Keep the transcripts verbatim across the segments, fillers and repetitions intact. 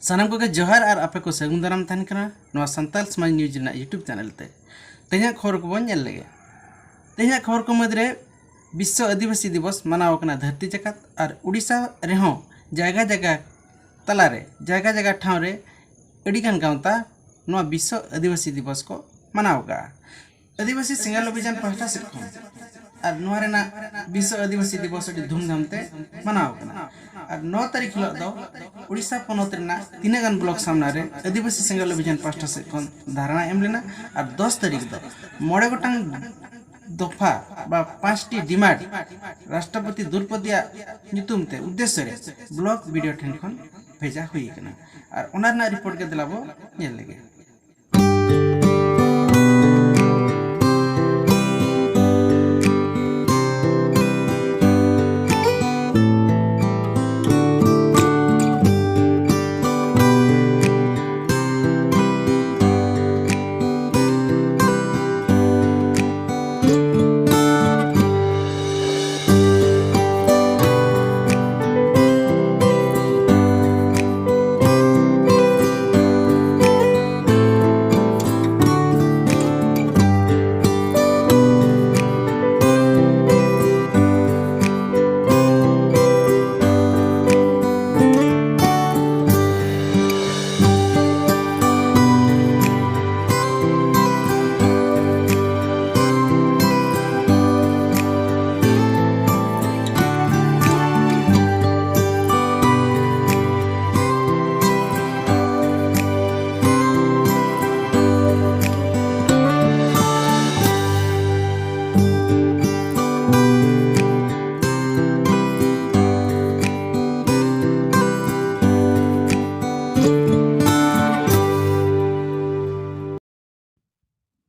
ᱥᱟᱱᱟᱢ ᱠᱚᱜᱮ ᱡᱚᱦᱟᱨ ᱟᱨ ᱟᱯᱮ ᱠᱚ ᱥᱟᱹᱜᱩᱱ ᱫᱟᱨᱟᱢ ᱛᱟᱦᱮᱱ ᱠᱟᱱᱟ ᱱᱚᱣᱟ ᱥᱟᱱᱛᱟᱞ ᱥᱚᱢᱟᱡᱽ ᱱᱤᱭᱩᱡᱽ ᱨᱮᱱᱟᱜ YouTube ᱪᱮᱱᱮᱞ ᱛᱮ᱾ ᱛᱮᱦᱮᱧᱟᱜ ᱠᱷᱚᱵᱚᱨ ᱠᱚᱵᱚᱱ ᱧᱮᱞ ᱞᱮᱜᱮ᱾ ᱛᱮᱦᱮᱧᱟᱜ ᱠᱷᱚᱵᱚᱨ ᱠᱚ ᱢᱩᱫᱽᱨᱮ ᱵᱤᱥᱥᱚ ᱟᱹᱫᱤᱵᱟᱹᱥᱤ ᱫᱤᱵᱚᱥ ᱢᱟᱱᱟᱣ ᱠᱟᱱᱟ ᱫᱷᱟᱹᱨᱛᱤ ᱡᱟᱠᱟᱛ, ᱟᱨ ᱳᱰᱤᱥᱟ ᱨᱮᱦᱚᱸ ᱡᱟᱭᱜᱟ ᱡᱟᱭᱜᱟ ᱛᱟᱞᱟᱨᱮ, ᱡᱟᱭᱜᱟ ᱡᱟᱭᱜᱟ ᱴᱷᱟᱶ ᱨᱮ ᱟᱹᱰᱤᱜᱟᱱ ᱜᱟᱶᱛᱟ ᱱᱚᱣᱟ ᱵᱤᱥᱥᱚ ᱟᱹᱫᱤᱵᱟᱹᱥᱤ ᱫᱤᱵᱚᱥ ᱠᱚ ᱢᱟᱱᱟᱣ ᱟᱠᱟᱫᱼᱟ᱾ ᱟᱹᱫᱤᱵᱟᱹᱥᱤ ᱥᱮᱸᱜᱮᱞ ᱚᱵᱷᱤᱡᱟᱱ ᱯᱟᱦᱴᱟ ᱥᱮᱫ ᱠᱷᱚᱱ ᱟᱨ ᱱᱚᱣᱟ ᱨᱮᱱᱟᱜ ᱵᱤᱥᱥᱚ ᱟᱹᱫᱤᱵᱟᱹᱥᱤ ᱫᱤᱵᱚᱥ ᱟᱹᱰᱤ ᱫᱷᱩᱢᱫᱷᱟᱢ ᱛᱮ ᱢᱟᱱᱟᱣ ᱠᱟᱱᱟ᱾ ᱟᱨ ᱱᱚ ᱛᱟᱹᱨᱤᱠᱷ ᱦᱤᱞᱳᱜ ᱫᱚ ᱳᱰᱤᱥᱟ ᱯᱚᱱᱚᱛ ᱨᱮᱱᱟᱜ ᱛᱤᱱᱟᱹᱜ ᱜᱟᱱ ᱵᱞᱚᱠ ᱥᱟᱢᱱᱟ ᱨᱮ ᱟᱹᱫᱤᱵᱟᱹᱥᱤ ᱥᱮᱸᱜᱮᱞ ᱚᱵᱷᱤᱡᱟᱱ ᱯᱟᱦᱴᱟ ᱥᱮᱫ ᱠᱷᱚᱱ ᱫᱷᱟᱨᱱᱟ ᱮᱢ ᱞᱮᱱᱟ᱾ ᱟᱨ ᱫᱚᱥ ᱛᱟᱹᱨᱤᱠᱷ ᱫᱚ ᱢᱚᱬᱮ ᱜᱚᱴᱟᱝ ᱫᱚᱯᱷᱟ ᱵᱟ ᱯᱟᱸᱪᱴᱤ ᱰᱤᱢᱟᱱᱰ ᱨᱟᱥᱴᱨᱚᱯᱚᱛᱤ ᱫᱨᱳᱯᱚᱫᱤᱭᱟᱜ ᱧᱩᱛᱩᱢ ᱛᱮ ᱩᱫᱽᱫᱮᱥᱥᱚ ᱨᱮ ᱵᱞᱚᱠ ᱵᱤᱰᱤᱳ ᱴᱷᱮᱱ ᱠᱷᱚᱱ ᱵᱷᱮᱡᱟ ᱦᱩᱭ ᱟᱠᱟᱱᱟ᱾ ᱟᱨ ᱚᱱᱟ ᱨᱮᱱᱟᱜ ᱨᱤᱯᱳᱨᱴ ᱜᱮ ᱫᱮᱞᱟ ᱵᱚ ᱧᱮᱞ ᱞᱮᱜᱮ᱾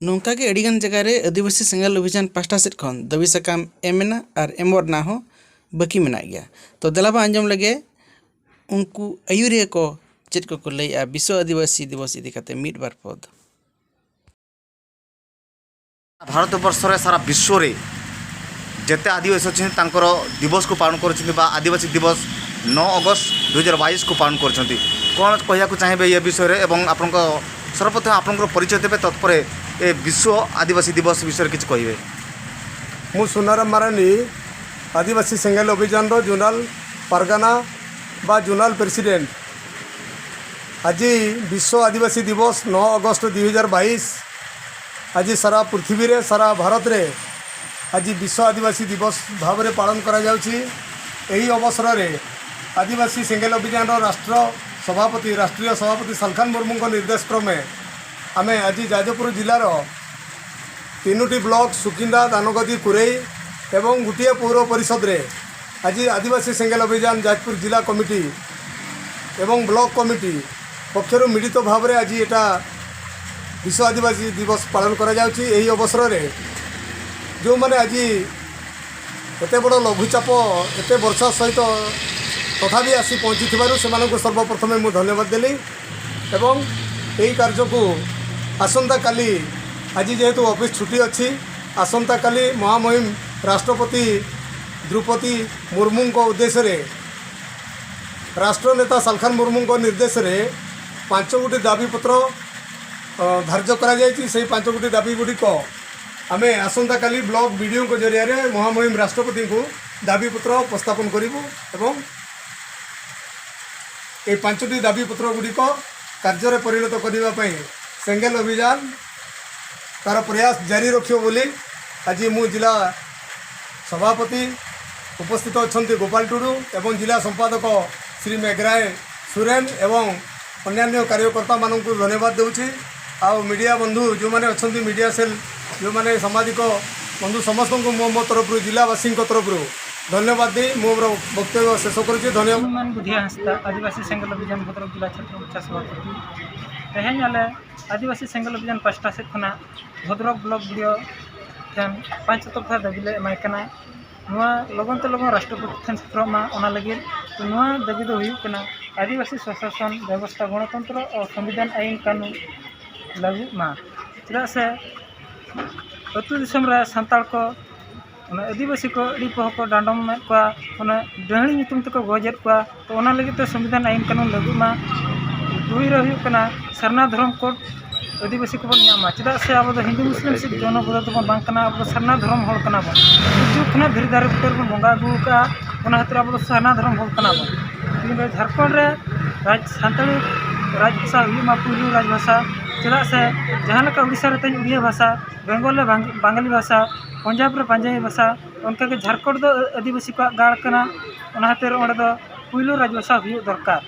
ᱱᱚᱝᱠᱟ ᱜᱮ ᱟᱹᱰᱤᱜᱟᱱ ᱡᱟᱭᱜᱟ ᱨᱮ ᱟᱹᱫᱤᱵᱟᱹᱥᱤ ᱥᱮᱸᱜᱮᱞ ᱚᱵᱷᱤᱡᱟᱱ ᱯᱟᱦᱴᱟ ᱥᱮᱫ ᱠᱷᱚᱱ ᱫᱟᱹᱵᱤ ᱥᱟᱠᱟᱢ ᱮᱢ ᱮᱱᱟ ᱟᱨ ᱮᱢᱚᱜ ᱨᱮᱱᱟᱜ ᱦᱚᱸ ᱵᱟᱹᱠᱤ ᱢᱮᱱᱟᱜ ᱜᱮᱭᱟ᱾ ᱛᱚ ᱫᱮᱞᱟ ᱵᱚᱱ ᱟᱸᱡᱚᱢ ᱞᱮᱜᱮ ᱩᱱᱠᱩ ᱟᱹᱭᱩᱨᱤᱭᱟᱹ ᱠᱚ ᱪᱮᱫ ᱠᱚᱠᱚ ᱞᱟᱹᱭᱮᱜᱼᱟ ᱵᱤᱥᱥᱚ ᱟᱹᱫᱤᱵᱟᱹᱥᱤ ᱫᱤᱵᱚᱥ ᱤᱫᱤ ᱠᱟᱛᱮ ᱢᱤᱫ ᱵᱟᱨ ᱯᱚᱫ᱾ ଭାରତବର୍ଷରେ, ସାରା ବିଶ୍ୱରେ ଯେତେ ଆଦିବାସୀ ଅଛନ୍ତି ତାଙ୍କର ଦିବସକୁ ପାଳନ କରୁଛନ୍ତି ବା ଆଦିବାସୀ ଦିବସ ନଅ ଅଗଷ୍ଟ ଦୁଇ ହଜାର ବାଇଶକୁ ପାଳନ କରୁଛନ୍ତି। କ'ଣ କହିବାକୁ ଚାହିଁବେ ଏ ବିଷୟରେ ଏବଂ ଆପଣଙ୍କ ସର୍ବପ୍ରଥମେ ଆପଣଙ୍କର ପରିଚୟ ଦେବେ, ତତ୍ପରେ ଏ ବିଶ୍ୱ ଆଦିବାସୀ ଦିବସ ବିଷୟରେ କିଛି କହିବେ? ମୁଁ ସୁନାରାମ ମାରାଣ୍ଡି, ଆଦିବାସୀ ସେଙ୍ଗେଲ ଅଭିଯାନର ଜୋନାଲ ପାରଗାନା ବା ଜୋନାଲ ପ୍ରେସିଡେଣ୍ଟ। ଆଜି ବିଶ୍ୱ ଆଦିବାସୀ ଦିବସ, ନଅ ଅଗଷ୍ଟ ଦୁଇ ହଜାର ବାଇଶ। ଆଜି ସାରା ପୃଥିବୀରେ, ସାରା ଭାରତରେ ଆଜି ବିଶ୍ୱ ଆଦିବାସୀ ଦିବସ ଭାବରେ ପାଳନ କରାଯାଉଛି। ଏହି ଅବସରରେ ଆଦିବାସୀ ସେଙ୍ଗେଲ ଅଭିଯାନର ରାଷ୍ଟ୍ର ସଭାପତି, ରାଷ୍ଟ୍ରୀୟ ସଭାପତି ସାଲଖାନ ମୁର୍ମୁଙ୍କ ନିର୍ଦ୍ଦେଶ କ୍ରମେ ଆମେ ଆଜି ଯାଜପୁର ଜିଲ୍ଲାର ତିନୋଟି ବ୍ଲକ, ସୁକିନ୍ଦା, ଦାନଗଦି, କୁରେଇ ଏବଂ ଗୋଟିଏ ପୌର ପରିଷଦରେ ଆଜି ଆଦିବାସୀ ସେଙ୍ଗେଲ ଅଭିଯାନ ଯାଜପୁର ଜିଲ୍ଲା କମିଟି ଏବଂ ବ୍ଲକ କମିଟି ପକ୍ଷରୁ ମିଳିତ ଭାବରେ ଆଜି ଏଟା ବିଶ୍ୱ ଆଦିବାସୀ ଦିବସ ପାଳନ କରାଯାଉଛି। ଏହି ଅବସରରେ ଯେଉଁମାନେ ଆଜି ଏତେ ବଡ଼ ଲଘୁଚାପ, ଏତେ ବର୍ଷା ସହିତ ତଥାପି ଆସି ପହଞ୍ଚିଥିବାରୁ ସେମାନଙ୍କୁ ସର୍ବପ୍ରଥମେ ମୁଁ ଧନ୍ୟବାଦ ଦେଲି ଏବଂ ଏହି କାର୍ଯ୍ୟକୁ ଆସନ୍ତାକାଲି, ଆଜି ଯେହେତୁ ଅଫିସ ଛୁଟି ଅଛି, ଆସନ୍ତାକାଲି ମହାମହିମ ରାଷ୍ଟ୍ରପତି ଦ୍ରୌପଦୀ ମୁର୍ମୁଙ୍କ ଉଦ୍ଦେଶ୍ୟରେ, ରାଷ୍ଟ୍ରନେତା ସାଲଖାନ ମୁର୍ମୁଙ୍କ ନିର୍ଦ୍ଦେଶରେ ପାଞ୍ଚ ଗୋଟି ଦାବିପତ୍ର, ଅ, ଧାର୍ଯ୍ୟ କରାଯାଇଛି। ସେହି ପାଞ୍ଚ ଗୋଟି ଦାବିଗୁଡ଼ିକ ଆମେ ଆସନ୍ତାକାଲି ବ୍ଲକ ବିଡ଼ିଓଙ୍କ ଜରିଆରେ ମହାମହିମ ରାଷ୍ଟ୍ରପତିଙ୍କୁ ଦାବିପତ୍ର ଉପସ୍ଥାପନ କରିବୁ ଏବଂ ଏହି ପାଞ୍ଚଟି ଦାବିପତ୍ରଗୁଡ଼ିକ କାର୍ଯ୍ୟରେ ପରିଣତ କରିବା ପାଇଁ ସେଙ୍ଗେଲ ଅଭିଯାନ ତାର ପ୍ରୟାସ ଜାରି ରଖିବ ବୋଲି ଆଜି ମୁଁ ଜିଲ୍ଲା ସଭାପତି, ଉପସ୍ଥିତ ଅଛନ୍ତି ଗୋପାଳ ଟୁଡୁ ଏବଂ ଜିଲ୍ଲା ସମ୍ପାଦକ ଶ୍ରୀ ମେଘରାୟ ସୁରେନ ଏବଂ ଅନ୍ୟାନ୍ୟ କାର୍ଯ୍ୟକର୍ତ୍ତାମାନଙ୍କୁ ଧନ୍ୟବାଦ ଦେଉଛି। ଆଉ ମିଡ଼ିଆ ବନ୍ଧୁ ଯେଉଁମାନେ ଅଛନ୍ତି, ମିଡ଼ିଆ ସେଲ୍, ଯେଉଁମାନେ ସାମ୍ବାଦିକ ବନ୍ଧୁ, ସମସ୍ତଙ୍କୁ ମୁଁ ମୋ ତରଫରୁ, ଜିଲ୍ଲାବାସୀଙ୍କ ତରଫରୁ ଧନ୍ୟବାଦ ଦେଇ ମୁଁ ମୋର ବକ୍ତବ୍ୟ ଶେଷ କରୁଛି। ଧନ୍ୟବାଦ। ହନୁମାନ ବୁଧିଆ ହାଁସଦା, ଆଦିବାସୀ ସେଙ୍ଗେଲ ଅଭିଯାନ ᱵᱷᱚᱫᱨᱚᱠ ᱡᱮᱞᱟ ᱪᱷᱟᱛᱨᱚ ᱢᱳᱨᱪᱟ ᱥᱚᱵᱷᱟᱯᱚᱛᱤ᱾ ᱛᱮᱦᱮᱧ ᱟᱞᱮ ᱟᱹᱫᱤᱵᱟᱹᱥᱤ ᱥᱮᱸᱜᱮᱞ ᱚᱵᱷᱤᱡᱟᱱ ᱯᱟᱥᱴᱟ ᱥᱮᱫ ᱠᱷᱚᱱᱟᱜ ᱵᱷᱚᱫᱨᱚᱠ ᱵᱞᱚᱠ ᱵᱤᱰᱤᱳ ᱴᱷᱮᱱ ᱯᱟᱸᱪ ᱛᱚᱨᱯᱷᱟ ᱫᱟᱹᱵᱤ ᱞᱮ ᱮᱢᱟᱭ ᱠᱟᱱᱟ᱾ ᱱᱚᱣᱟ ᱞᱚᱜᱚᱱ ᱛᱮ ᱞᱚᱜᱚᱱ ᱨᱟᱥᱴᱨᱚᱯᱚᱛᱤ ᱴᱷᱮᱱ ᱥᱮᱴᱮᱨᱚᱜ ᱢᱟ, ᱚᱱᱟ ᱞᱟᱹᱜᱤᱫ᱾ ᱛᱚ, ᱱᱚᱣᱟ ᱫᱟᱹᱵᱤ ᱫᱚ ᱦᱩᱭᱩᱜ ᱠᱟᱱᱟ, ᱟᱹᱫᱤᱵᱟᱹᱥᱤ ᱥᱚᱥᱟᱥᱚᱱ ᱵᱮᱵᱚᱥᱛᱷᱟ, ᱜᱚᱱᱚᱛᱚᱱᱛᱨᱚ ᱟᱨ ᱥᱚᱝᱵᱤᱫᱷᱟᱱ ᱟᱹᱭᱤᱱ ᱠᱟᱹᱱᱩᱱ ᱞᱟᱹᱜᱩᱜ ᱢᱟ᱾ ᱪᱮᱫᱟᱜ ᱥᱮ ᱟᱹᱛᱩ ᱫᱤᱥᱚᱢ ᱨᱮ ᱥᱟᱱᱛᱟᱲ ᱠᱚ ᱚᱱᱟ ᱟᱹᱫᱤᱵᱟᱹᱥᱤ ᱠᱚ ᱟᱹᱰᱤ ᱯᱚᱦᱚ ᱠᱚ ᱰᱟᱸᱰᱚᱢᱮᱫ ᱠᱚᱣᱟ, ᱚᱱᱟ ᱰᱟᱹᱦᱲᱤ ᱧᱩᱛᱩᱢ ᱛᱮᱠᱚ ᱜᱚᱡᱮᱫ ᱠᱚᱣᱟ᱾ ᱛᱚ, ᱚᱱᱟ ᱞᱟᱹᱜᱤᱫ ᱛᱮ ᱥᱚᱝᱵᱤᱫᱷᱟᱱ ᱟᱹᱭᱤᱱ ᱠᱟᱹᱱᱩᱱ ᱞᱟᱹᱜᱩᱜ ᱢᱟ᱾ ᱫᱩᱭ ᱨᱮ ᱦᱩᱭᱩᱜ ᱠᱟᱱᱟ ᱥᱟᱨᱱᱟ ᱫᱷᱚᱨᱚᱢ ᱠᱳᱰ᱾ ᱟᱹᱫᱤᱵᱟᱹᱥᱤ ᱠᱚᱵᱚᱱ ᱧᱟᱢᱟ, ᱪᱮᱫᱟᱜ ᱥᱮ ᱟᱵᱚ ᱫᱚ ᱦᱤᱱᱫᱩ ᱢᱩᱥᱞᱤᱢ ᱥᱤᱠᱷ ᱡᱚᱱᱚ ᱵᱚᱫᱚᱞ ᱫᱚᱵᱚᱱ ᱵᱟᱝ ᱠᱟᱱᱟ, ᱟᱵᱚ ᱫᱚ ᱥᱟᱨᱱᱟ ᱫᱷᱚᱨᱚᱢ ᱦᱚᱲ ᱠᱟᱱᱟ ᱵᱚᱱ᱾ ᱡᱩᱜᱽ ᱠᱷᱚᱱᱟᱜ ᱫᱷᱤᱨᱤ ᱫᱟᱨᱮ ᱵᱩᱴᱟᱹ ᱨᱮᱵᱚᱱ ᱵᱚᱸᱜᱟ ᱟᱹᱜᱩ ᱟᱠᱟᱫᱼᱟ, ᱚᱱᱟ ᱠᱷᱟᱹᱛᱤᱨ ᱟᱵᱚ ᱫᱚ ᱥᱟᱨᱱᱟ ᱫᱷᱚᱨᱚᱢ ᱦᱚᱲ ᱠᱟᱱᱟ ᱵᱚᱱ᱾ ᱤᱧ ᱫᱚ ᱡᱷᱟᱲᱠᱷᱚᱸᱰ ᱨᱮ ᱨᱟᱡᱽ ᱥᱟᱱᱛᱟᱲᱤ ᱨᱟᱡᱽ ᱵᱷᱟᱥᱟ ᱦᱩᱭᱩᱜ ᱢᱟ, ᱯᱩᱭᱞᱩ ᱨᱟᱡᱽ ᱵᱷᱟᱥᱟ, ᱪᱮᱫᱟᱜ ᱥᱮ ᱡᱟᱦᱟᱸ ᱞᱮᱠᱟ ᱩᱲᱤᱥᱥᱟ ᱨᱮ ᱛᱮᱦᱮᱧ ᱩᱲᱤᱭᱟ ᱵᱷᱟᱥᱟ, ᱵᱮᱝᱜᱚᱞ ᱨᱮ ᱵᱟᱝ-, ᱵᱟᱝᱜᱟᱞᱤ ᱵᱷᱟᱥᱟ, ᱯᱚᱧᱡᱟᱵᱽ ᱨᱮ ᱯᱟᱧᱡᱟᱵᱤ ᱵᱷᱟᱥᱟ, ᱚᱱᱠᱟᱜᱮ ᱡᱷᱟᱲᱠᱷᱚᱸᱰ ᱫᱚ ᱟᱹᱫᱤᱵᱟᱹᱥᱤ ᱠᱚᱣᱟᱜ ᱜᱟᱲ ᱠᱟᱱᱟ᱾ ᱚᱱᱟ ᱠᱷᱟᱹᱛᱤᱨ ᱚᱸᱰᱮ ᱫᱚ ᱯᱩᱭᱞᱩ ᱨᱟᱡᱽ ᱵᱷᱟᱥᱟ ᱦᱩᱭᱩᱜ ᱫᱚᱨᱠᱟᱨ᱾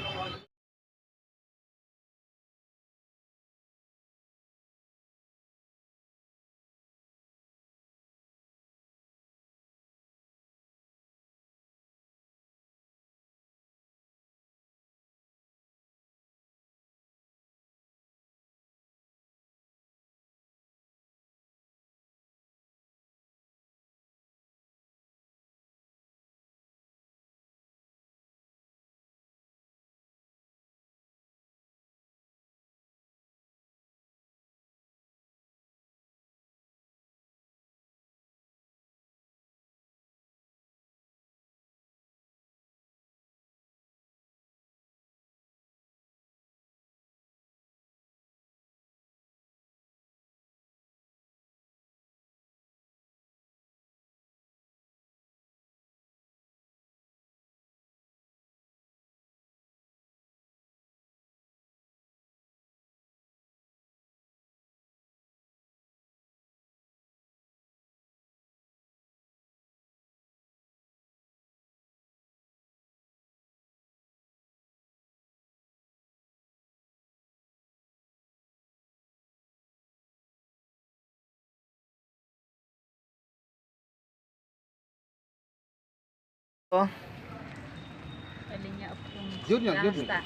ᱟᱹᱞᱤᱧᱟᱜ ᱩᱯᱨᱩᱢ ᱡᱳᱨ ᱧᱚᱜ, ᱡᱳᱨ ᱧᱚᱜ᱾ ᱦᱟᱸᱥᱫᱟ᱾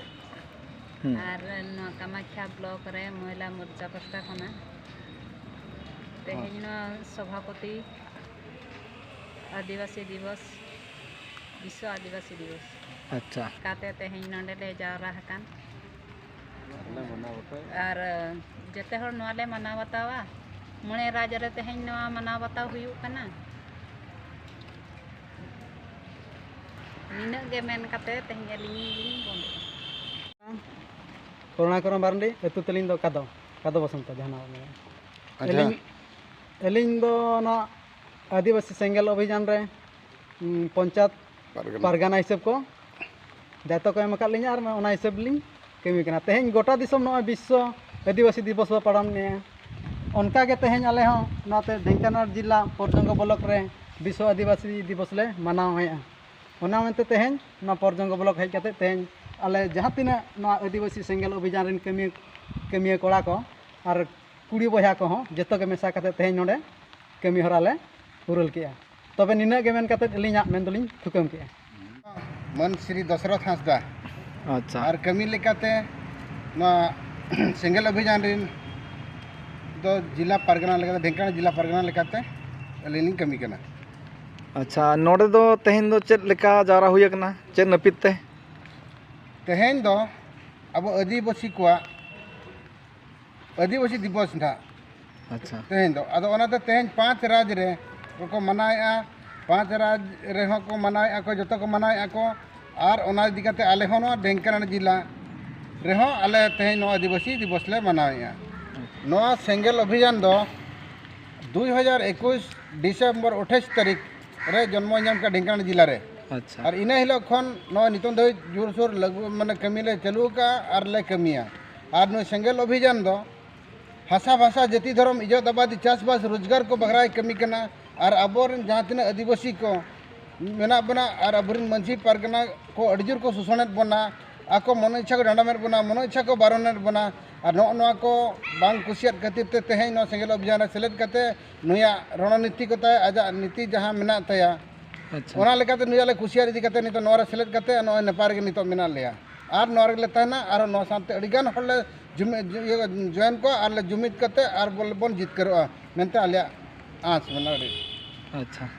ᱦᱩᱸ᱾ ᱟᱨ ᱱᱚᱣᱟ ᱠᱟᱢᱟᱠᱷᱭᱟ ᱵᱞᱚᱠ ᱨᱮ ᱢᱚᱦᱤᱞᱟ ᱢᱳᱨᱪᱟ ᱯᱟᱦᱴᱟ ᱠᱷᱚᱱᱟᱜ ᱛᱮᱦᱮᱧ ᱦᱚᱸ᱾ ᱱᱚᱣᱟ ᱥᱚᱵᱷᱟᱯᱚᱛᱤ ᱟᱹᱫᱤᱵᱟᱹᱥᱤ ᱫᱤᱵᱚᱥ, ᱵᱤᱥᱥᱚ ᱟᱹᱫᱤᱵᱟᱹᱥᱤ ᱫᱤᱵᱚᱥ ᱟᱪᱪᱷᱟ᱾ ᱠᱟᱛᱮ ᱛᱮᱦᱮᱧ ᱱᱚᱰᱮ ᱞᱮ ᱡᱟᱣᱨᱟ ᱟᱠᱟᱱ᱾ ᱟᱨ ᱡᱮᱛᱮ ᱦᱚᱲ ᱱᱚᱣᱟ ᱞᱮ ᱢᱟᱱᱟᱣ ᱵᱟᱛᱟᱣᱟ᱾ ᱢᱚᱬᱮ ᱨᱟᱡᱽ ᱨᱮ ᱛᱮᱦᱮᱧ ᱱᱚᱣᱟ ᱢᱟᱱᱟᱣ ᱵᱟᱛᱟᱣ ᱦᱩᱭᱩᱜ ᱠᱟᱱᱟ᱾ ᱱᱤᱱᱟᱹᱜ ᱜᱮ ᱢᱮᱱ ᱠᱟᱛᱮ ᱛᱮᱦᱮᱧ ᱟᱹᱞᱤᱧ ᱞᱤᱧ ᱵᱚᱱᱫᱚᱜᱼᱟ᱾ ᱠᱚᱨᱩᱬᱟᱠᱚᱨᱚᱱ ᱢᱟᱨᱰᱤ, ᱟᱹᱛᱩ ᱛᱟᱹᱞᱤᱧ ᱫᱚ ᱠᱟᱫᱚ, ᱠᱟᱫᱚ ᱵᱚᱥᱚᱱᱛᱚ ᱡᱟᱦᱟᱸ ᱱᱟᱜ ᱢᱮᱱᱟᱜᱼᱟ᱾ ᱟᱪᱪᱷᱟ᱾ ᱟᱹᱞᱤᱧ, ᱟᱹᱞᱤᱧ ᱫᱚ ᱚᱱᱟ ᱟᱹᱫᱤᱵᱟᱹᱥᱤ ᱥᱮᱸᱜᱮᱞ ᱚᱵᱷᱤᱡᱟᱱ ᱨᱮ, ᱩᱸ, ᱯᱚᱧᱪᱟᱭᱮᱛ ᱯᱟᱨᱜᱟᱱᱟ᱾ ᱯᱟᱨᱜᱟᱱᱟ ᱦᱤᱥᱟᱹᱵ ᱠᱚ ᱫᱟᱭᱤᱛᱛᱚ ᱠᱚ ᱮᱢ ᱟᱠᱟᱫ ᱞᱤᱧᱟ ᱟᱨ ᱚᱱᱟ ᱦᱤᱥᱟᱹᱵ ᱞᱤᱧ ᱠᱟᱹᱢᱤ ᱠᱟᱱᱟ᱾ ᱛᱮᱦᱮᱧ ᱜᱚᱴᱟ ᱫᱤᱥᱚᱢ ᱱᱚᱜᱼᱚᱭ ᱵᱤᱥᱥᱚ ᱟᱹᱫᱤᱵᱟᱹᱥᱤ ᱫᱤᱵᱚᱥ ᱵᱚ ᱯᱟᱞᱚᱱᱮᱜᱼᱟ᱾ ᱚᱱᱠᱟ ᱜᱮ ᱛᱮᱦᱮᱧ ᱟᱞᱮ ᱦᱚᱸ ᱱᱚᱛᱮ ᱰᱷᱮᱝᱠᱟᱱᱟᱞ ᱡᱤᱞᱟ ᱯᱚᱨᱡᱚᱝᱜᱚ ᱵᱞᱚᱠ ᱨᱮ ᱵᱤᱥᱥᱚ ᱟᱹᱫᱤᱵᱟᱹᱥᱤ ᱫᱤᱵᱚᱥ ᱞᱮ ᱢᱟᱱᱟᱣᱮᱫᱼᱟ᱾ ᱚᱱᱟ ᱢᱮᱱᱛᱮ ᱛᱮᱦᱮᱧ ᱱᱚᱣᱟ ᱯᱚᱨᱡᱚᱝᱜᱚ ᱵᱞᱚᱠ ᱦᱮᱡ ᱠᱟᱛᱮ ᱛᱮᱦᱮᱧ ᱟᱞᱮ ᱡᱟᱦᱟᱸ ᱛᱤᱱᱟᱹᱜ ᱱᱚᱣᱟ ᱟᱹᱫᱤᱵᱟᱹᱥᱤ ᱥᱮᱸᱜᱮᱞ ᱚᱵᱷᱤᱡᱟᱱ ᱨᱮᱱ ᱠᱟᱹᱢᱤᱭᱟᱹ, ᱠᱟᱹᱢᱤᱭᱟᱹ ᱠᱚᱲᱟ ᱠᱚ ᱟᱨ ᱠᱩᱲᱤ ᱵᱚᱭᱦᱟ ᱠᱚᱦᱚᱸ ᱡᱚᱛᱚ ᱜᱮ ᱢᱮᱥᱟ ᱠᱟᱛᱮ ᱛᱮᱦᱮᱧ ᱱᱚᱰᱮ ᱠᱟᱹᱢᱤ ᱦᱚᱨᱟ ᱞᱮ ᱯᱩᱨᱟᱹᱞ ᱠᱮᱜᱼᱟ᱾ ᱛᱚᱵᱮ ᱱᱤᱱᱟᱹᱜ ᱜᱮ ᱢᱮᱱ ᱠᱟᱛᱮ ᱟᱹᱞᱤᱧᱟᱜ ᱢᱮᱱ ᱫᱚᱞᱤᱧ ᱛᱷᱩᱠᱟᱹᱢ ᱠᱮᱜᱼᱟ᱾ ᱢᱟᱹᱱ ᱥᱨᱤ ᱫᱚᱥᱨᱚᱛᱷ ᱦᱟᱸᱥᱫᱟ᱾ ᱟᱪᱪᱷᱟ᱾ ᱟᱨ ᱠᱟᱹᱢᱤ ᱞᱮᱠᱟᱛᱮ ᱱᱚᱣᱟ ᱥᱮᱸᱜᱮᱞ ᱚᱵᱷᱤᱡᱟᱱ ᱨᱮᱱ ᱫᱚ ᱡᱤᱞᱟ ᱯᱟᱨᱜᱟᱱᱟ ᱞᱮᱠᱟᱛᱮ, ᱰᱷᱮᱝᱠᱟᱱᱟᱞ ᱡᱤᱞᱟ ᱯᱟᱨᱜᱟᱱᱟ ᱞᱮᱠᱟᱛᱮ ᱟᱹᱞᱤᱧ ᱞᱤᱧ ᱠᱟᱹᱢᱤ ᱠᱟᱱᱟ᱾ ᱟᱪᱪᱷᱟ, ᱱᱚᱰᱮ ᱫᱚ ᱛᱮᱦᱮᱧ ᱫᱚ ᱪᱮᱫ ᱞᱮᱠᱟ ᱡᱟᱣᱨᱟ ᱦᱩᱭ ᱟᱠᱟᱱᱟ, ᱪᱮᱫ ᱱᱟᱹᱯᱤᱛ ᱛᱮ? ᱛᱮᱦᱮᱧ ᱫᱚ ᱟᱵᱚ ᱟᱹᱫᱤᱵᱟᱹᱥᱤ ᱠᱚᱣᱟᱜ ᱟᱹᱫᱤᱵᱟᱹᱥᱤ ᱫᱤᱵᱚᱥ ᱱᱟᱦᱟᱜ ᱟᱪᱪᱷᱟ᱾ ᱛᱮᱦᱮᱧ ᱫᱚ᱾ ᱟᱫᱚ ᱚᱱᱟᱛᱮ ᱛᱮᱦᱮᱧ ᱯᱟᱸᱪ ᱨᱟᱡᱽ ᱨᱮ ᱠᱚ ᱢᱟᱱᱟᱣᱮᱫᱼᱟ, ᱯᱟᱸᱪ ᱨᱟᱡᱽ ᱨᱮᱦᱚᱸ ᱠᱚ ᱢᱟᱱᱟᱣᱮᱫᱼᱟ ᱠᱚ, ᱡᱚᱛᱚ ᱠᱚ ᱢᱟᱱᱟᱣᱮᱫᱼᱟ ᱠᱚ᱾ ᱟᱨ ᱚᱱᱟ ᱤᱫᱤ ᱠᱟᱛᱮ ᱟᱞᱮ ᱦᱚᱸ ᱱᱚᱣᱟ ᱰᱷᱮᱝᱠᱟᱱᱟᱞ ᱡᱮᱞᱟ ᱨᱮᱦᱚᱸ ᱟᱞᱮ ᱛᱮᱦᱮᱧ ᱱᱚᱣᱟ ᱟᱹᱫᱤᱵᱟᱹᱥᱤ ᱫᱤᱵᱚᱥ ᱞᱮ ᱢᱟᱱᱟᱣᱮᱫᱼᱟ᱾ ᱱᱚᱣᱟ ᱥᱮᱸᱜᱮᱞ ᱚᱵᱷᱤᱡᱟᱱ ᱫᱚ ᱫᱩᱭ ᱦᱟᱡᱟᱨ ᱮᱠᱩᱥ ᱰᱤᱥᱮᱢᱵᱚᱨ ᱟᱴᱷᱟᱥ ᱛᱟᱹᱨᱤᱠᱷ ᱨᱮ ᱡᱚᱱᱢᱚ ᱧᱟᱢ ᱠᱮᱫᱟ ᱰᱷᱮᱝᱠᱟᱱᱟᱞ ᱡᱮᱞᱟ ᱨᱮ᱾ ᱟᱪᱪᱷᱟ᱾ ᱟᱨ ᱤᱱᱟᱹ ᱦᱤᱞᱳᱜ ᱠᱷᱚᱱ ᱱᱚᱜᱼᱚᱭ ᱱᱤᱛᱚᱝ ᱫᱷᱟᱹᱵᱤᱡ ᱡᱳᱨᱥᱳᱨ ᱞᱟᱹᱜᱩ, ᱢᱟᱱᱮ, ᱠᱟᱹᱢᱤ ᱞᱮ ᱪᱟᱹᱞᱩ ᱟᱠᱟᱫᱼᱟ ᱟᱨ ᱞᱮ ᱠᱟᱹᱢᱤᱭᱟ᱾ ᱟᱨ ᱱᱩᱭ ᱥᱮᱸᱜᱮᱞ ᱚᱵᱷᱤᱡᱟᱱ ᱫᱚ ᱦᱟᱥᱟ ᱵᱷᱟᱥᱟ ᱡᱟᱹᱛᱤ ᱫᱷᱚᱨᱚᱢ ᱤᱡᱽᱡᱚᱛ ᱟᱵᱟᱫᱤ ᱪᱟᱥᱵᱟᱥ ᱨᱳᱡᱽᱜᱟᱨ ᱠᱚ ᱵᱟᱠᱷᱨᱟᱭ ᱠᱟᱹᱢᱤ ᱠᱟᱱᱟ᱾ ᱟᱨ ᱟᱵᱚᱨᱮᱱ ᱡᱟᱦᱟᱸ ᱛᱤᱱᱟᱹᱜ ᱟᱹᱫᱤᱵᱟᱹᱥᱤ ᱠᱚ ᱢᱮᱱᱟᱜ ᱵᱚᱱᱟ ᱟᱨ ᱟᱵᱚᱨᱮᱱ ᱢᱟᱹᱡᱷᱤ ᱯᱟᱨᱜᱟᱱᱟ ᱠᱚ ᱟᱹᱰᱤ ᱡᱳᱨ ᱠᱚ ᱥᱳᱥᱚᱱᱮᱫ ᱵᱚᱱᱟ, ᱟᱠᱚ ᱢᱚᱱᱚ ᱤᱪᱪᱷᱟ ᱠᱚ ᱰᱟᱸᱰᱚᱢᱮᱫ ᱵᱚᱱᱟ, ᱢᱚᱱᱚ ᱤᱪᱪᱷᱟ ᱠᱚ ᱵᱟᱨᱚᱱᱮᱫ ᱵᱚᱱᱟ᱾ ᱟᱨ ᱱᱚᱜᱼᱚ ᱱᱚᱣᱟ ᱠᱚ ᱵᱟᱝ ᱠᱩᱥᱤᱭᱟᱫ ᱠᱷᱟᱹᱛᱤᱨ ᱛᱮ ᱛᱮᱦᱮᱧ ᱱᱚᱣᱟ ᱥᱮᱸᱜᱮᱞ ᱚᱵᱷᱤᱡᱟᱱ ᱨᱮ ᱥᱮᱞᱮᱫ ᱠᱟᱛᱮ ᱱᱩᱭᱟᱜ ᱨᱚᱬᱚᱱᱤᱛᱤ ᱠᱚ ᱛᱟᱭ, ᱟᱡᱟᱜ ᱱᱤᱛᱤ ᱡᱟᱦᱟᱸ ᱢᱮᱱᱟᱜ ᱛᱟᱭᱟ, ᱟᱪᱪᱷᱟ᱾ ᱚᱱᱟ ᱞᱮᱠᱟᱛᱮ ᱱᱩᱭᱟᱜ ᱞᱮ ᱠᱩᱥᱤᱭᱟᱫ ᱤᱫᱤ ᱠᱟᱛᱮ ᱱᱤᱛᱚᱜ ᱱᱚᱣᱟ ᱨᱮ ᱥᱮᱞᱮᱫ ᱠᱟᱛᱮ ᱱᱚᱜᱼᱚᱭ ᱱᱮᱯᱟᱲ ᱨᱮᱜᱮ ᱱᱤᱛᱚᱜ ᱢᱮᱱᱟᱜ ᱞᱮᱭᱟ᱾ ᱟᱨ ᱱᱚᱣᱟ ᱨᱮᱜᱮ ᱞᱮ ᱛᱟᱦᱮᱱᱟ, ᱟᱨ ᱱᱚᱣᱟ ᱥᱟᱶᱛᱮ ᱟᱹᱰᱤ ᱜᱟᱱ ᱦᱚᱲ ᱞᱮ ᱡᱩᱢᱤ-, ᱤᱭᱟᱹ, ᱡᱚᱭᱮᱱ ᱠᱚᱣᱟ ᱟᱨ ᱞᱮ ᱡᱩᱢᱤᱫ ᱠᱟᱛᱮ ᱟᱨ ᱵᱚᱞᱮ ᱵᱚᱱ ᱡᱤᱛᱠᱟᱹᱨᱚᱜᱼᱟ ᱢᱮᱱᱛᱮ ᱟᱞᱮᱭᱟᱜ ᱟᱸᱥ ᱢᱮᱱᱟᱜᱼᱟ ᱟᱹᱰᱤ᱾ ᱟᱪᱪᱷᱟ᱾